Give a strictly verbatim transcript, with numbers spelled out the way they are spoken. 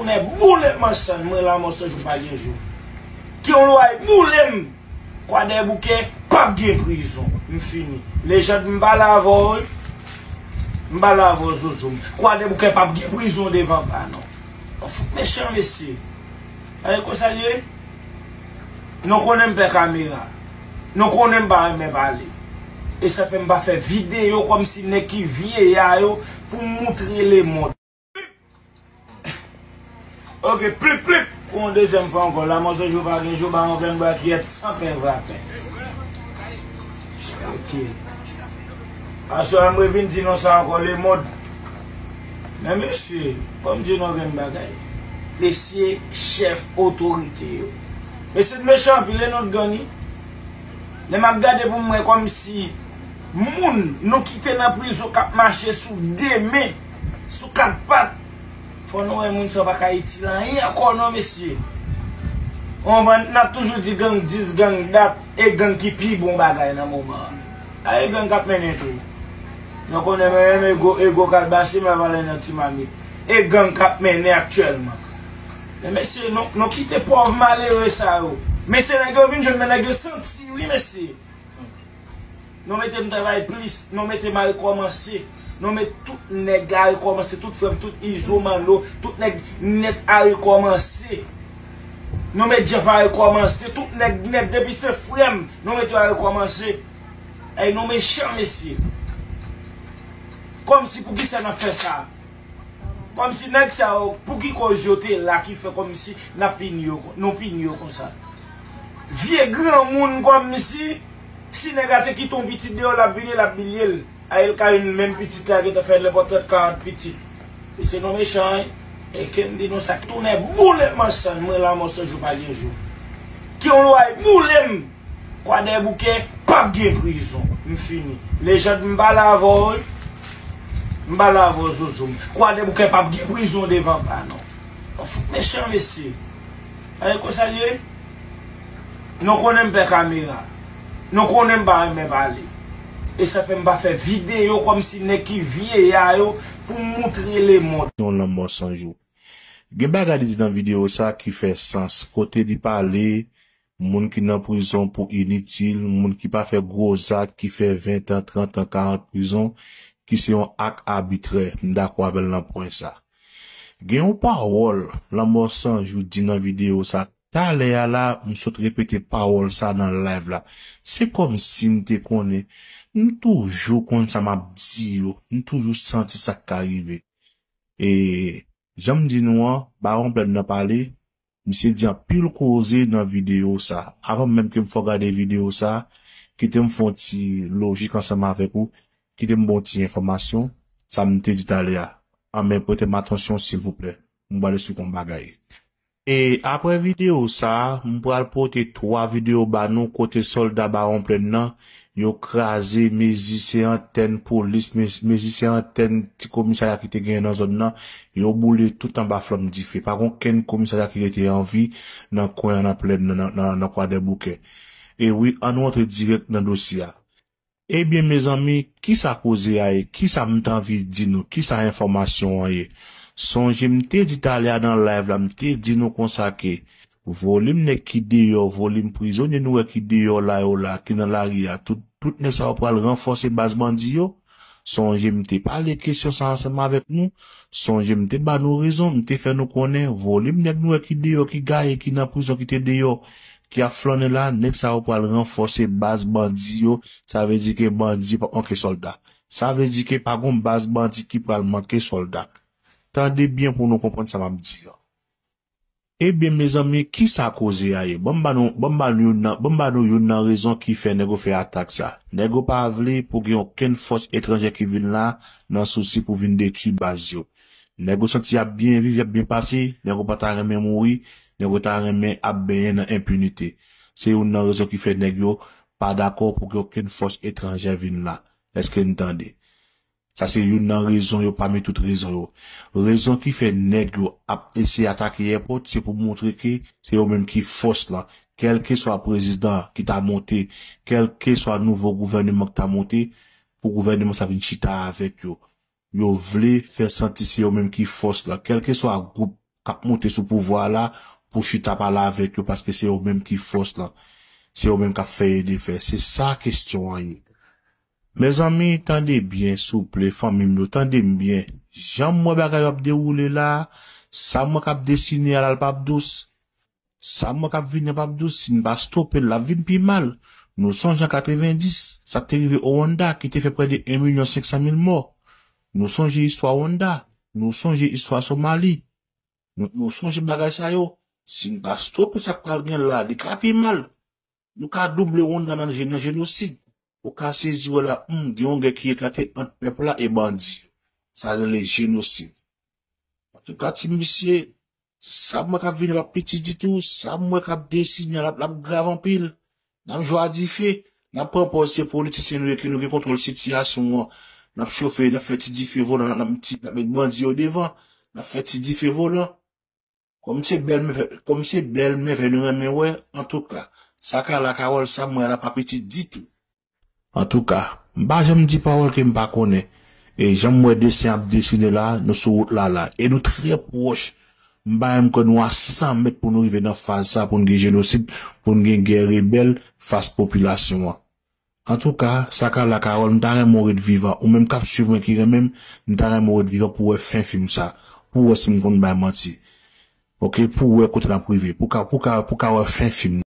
Mè boule m ansanm, mwen Lanmò San Jou pa gen jou. Ke yon lwa boule m. Kwadèboukè p ap gen prizon. M fini. Lejand m pale avè w wi. M pale avè w Zozo m. Kwadèboukè p ap gen prizon devan pa non. Ou fout mechan mesye. E konsa l ye? Nou konnen m pè kamera. Nou konnen m pa renmen pale. E sa fè m pa fè videyo kòmsi nèg ki vye a yo pou m moutre lemonn. Ok, plip, plip. Pou yon dezyèm fwa ankò, Lanmò San Jou pa gen jou, Bawon Plèn Bwa Kiyèt san pen vre a pen. Ok. Aswè a, mwen vin di nou sa ankò, lemonn. Men mesye, ban m di nou yon grenn bagay. Mesye, chèf otorite yo. Mesye t mechan anpil, e nou t gang wi. Lè m ap gade pou m wè kòmsi moun nou kite nan prizon k ap mache sou de men, sou kat pat, fò nou wè moun sa yo pa ka itil anyen ankò non mesye. Ou konprann? N ap toujou di gang dis, gang dat, e gang ki pi bon bagay nan moman an. A e gang k ap mennen tou. Nou konnen mwen menm Ego, Ego Kalbasi, mwen pale nan ti mamit. E gang k ap mennen aktyèlman. Men mesye, nou, nou kite pòv malere sa yo. Mesye, nèg yo vin jwenn men nèg yo santi wi mesye. Nou mete m travay plis, nou mete m a rekòmanse. Nou met tout nèg a rekòmanse, tout frè m, tout Izo Manno, tout nèg nèt a rekòmanse. Nou met Jeff a rekòmanse, tout nèg nèt depi se frè m, nou met yo a rekòmanse. Ey, nou mechan mesye. Kòmsi poukisa n ap fè sa? Kòmsi nèg sa yo, pou ki kòz yo te la ki fè kòmsi n ap pini yo, nou pini yo konsa? Vye granmoun kòmsi, si nèg la te kite yon pitit deyò, l ap vini, l ap bilye l. A e l ka youn menm pitit la gentan fè nenpòt trant karant pitit. Mesye nou mechan wi. E ke m di nou sa, tounen boule m ansanm, mwen Lanmò San Jou pa gen jou. Ke yon lwa boule m. Kwadèboukè p ap gen prizon. M fini. Lejand m pale avè w wi. M pale avè w Zozo m. Kwadèboukè p ap gen prizon devan pa non. Ou fout mechan mesye. A e konsa l ye? Nou konnen m pè kamera. Nou konnen m pa renmen pale. E sa fè m pa fè videyo kòmsi nèg ki vye a yo pou m moutre lemonn. Yon Lanmò San Jou. Gen bagay li di nan videyo sa ki fè sans. Kote li pale, moun ki nan prizon pou initil, moun ki pa fè gwo zak, ki fè ven tan, trant an, karant prizon, ki se yon ak abitrè. M dakò avè l nan pwen sa. Gen yon pawòl Lanmò San Jou di nan videyo sa. Talè a la, m sot repete pawòl sa nan live la. Se kòmsi m te konnen. M toujou konn sa m ap di yo. M toujou santi sa k ka rive. E jan m di nou an, Bawon Plèn nan pale, misye di anpil koze nan videyo sa. Avan menm ke m fè w gade videyo sa, kite m fè yon ti lojik ansanm avèk ou, kite m ba w ti enfòmasyon, sa m te di talè a. Anben, prete m atansyon, silvouplè. M pral esplike yon bagay. E apre videyo sa, m pral pote twa videyo ba nou kote sòlda Bawon Plèn nan, yo kraze mezisyen antèn polis, mez-, mezisyen antèn ti komisarya ki te genyen nan zòn nan, yo boule tout anba flanm dife. Pa gen okenn komisarya ki rete an vi nan kwen an, nan plèn nan, nan, nan, nan Kwadèboukè. E wi, ann rantre dirèk nan dosye a. Ebyen, mezanmi, kisa koze a ye? Kisa m t anvi di nou? Kisa enfòmasyon an ye? Sonje m te di talè a nan live la, m te di nou konsa ke volim nèg ki deyò, volim prizonye nou wè ki deyò la yo la, ki nan lari a, tout, tout nèg sa yo pral ranfòse baz bandi yo. Sonje m te pale kesyon sa ansanm avèk nou. Sonje m te ba nou rezon, m te fè nou konnen volim nèg nou wè ki deyò, ki gaye, ki nan prizon, ki te deyò, ki ap flannen la, nèg sa yo pral ranfòse baz bandi yo. Sa vle di ke bandi p ap manke sòlda. Sa vle di ke pa gon baz bandi ki pral manke sòlda. Tande byen pou nou konprann sa m ap di an. Ebyen, mezanmi, kisa koze a ye? Ban m ba nou, ban m ba nou youn nan, ban m ba nou youn nan rezon ki fè nèg yo fè atak sa. Nèg yo pa vle pou gen okenn fòs etranjè ki vin la nan sousi pou vin detwi baz yo. Nèg yo santi y ap byen viv, y ap byen pase, nèg yo pa ta renmen mouri, nèg yo ta renmen ap benyen nan enpinite. Se youn nan rezon ki fè nèg yo pa dakò pou gen okenn fòs etranjè vin la. Èske n tande? Sa se youn nan rezon yo pami tout rezon yo. Rezon ki fè nèg yo ap eseye atake èpòt, se pou montre ke se yo menm ki fòs lan. Kèlkeswa prezidan ki ta monte, kèlkeswa nouvo gouvèneman ki ta monte, pou gouvèneman sa vin chita avèk yo. Yo vle fè santi se yo menm ki fòs lan. Kèlkeswa gwoup k ap monte sou pouvwa a la pou chita pale avèk yo, paske se yo menm ki fòs lan. Se yo menm k ap fè e defè. Se sa kesyon an ye. Mezanmi, tande m byen, souple, fanmi m yo, tande m byen. Jan m wè bagay yo ap dewoule la, sa m wè k ap desine a la, l p ap dous. Sa m wè k ap vini a p ap dous, si n pa stope l, l ap vin pi mal. Nou sonje an katrevenndis, sa k te rive Rwanda, ki te fè prè de en milyon senk san mil mò. Nou sonje istwa Rwanda, nou sonje istwa Somali. Nou, nou sonje bagay sa yo. Si n pa stope sa k pral gen la, li ka pi mal. Nou ka double Rwanda nan je-, nan jenosid. Ou ka sezi wè la, hmm, gen yon gè ki eklate ant pèp la e bandi yo. Sa rele jenosid. Antouka, ti misye, sa m wè k ap vini p ap piti ditou, sa m wè k ap desine l ap, l ap grav anpil. N ap jwe a dife, n ap pran pòz se politisyen nou ye, ke nou gen kontwòl sitiyasyon an. N ap chofe, n ap fè ti dife volan, n ap, n ap met bandi yo devan, n ap fè ti dife volan. Kòm se bèl mèvè, kòm se bèl mèvè nou renmen wè, antouka, sa Carla Carole, sa m wè a la pa piti ditou. Antouka, m pa janm di pawòl ke m pa konnen. E jan m wè desen ap desine la, nou sou wout la la. E nou trè pwòch. M pa menm kwè nou a san mèt pou nou rive nan faz sa, pou n gen jenosid, pou n gen gè rebèl fas popilasyon an. Antouka, sa Carla Carole, m ta renmen w ret vivan. Ou menm k ap swiv mwen ki renmen m, m ta renmen w ret vivan pou w wè fen fim sa. Pou w wè si m konn bay manti. Oke, pou w wè kote n ap rive. Pou w ka, pou w ka, pou w ka wè fen fim nan.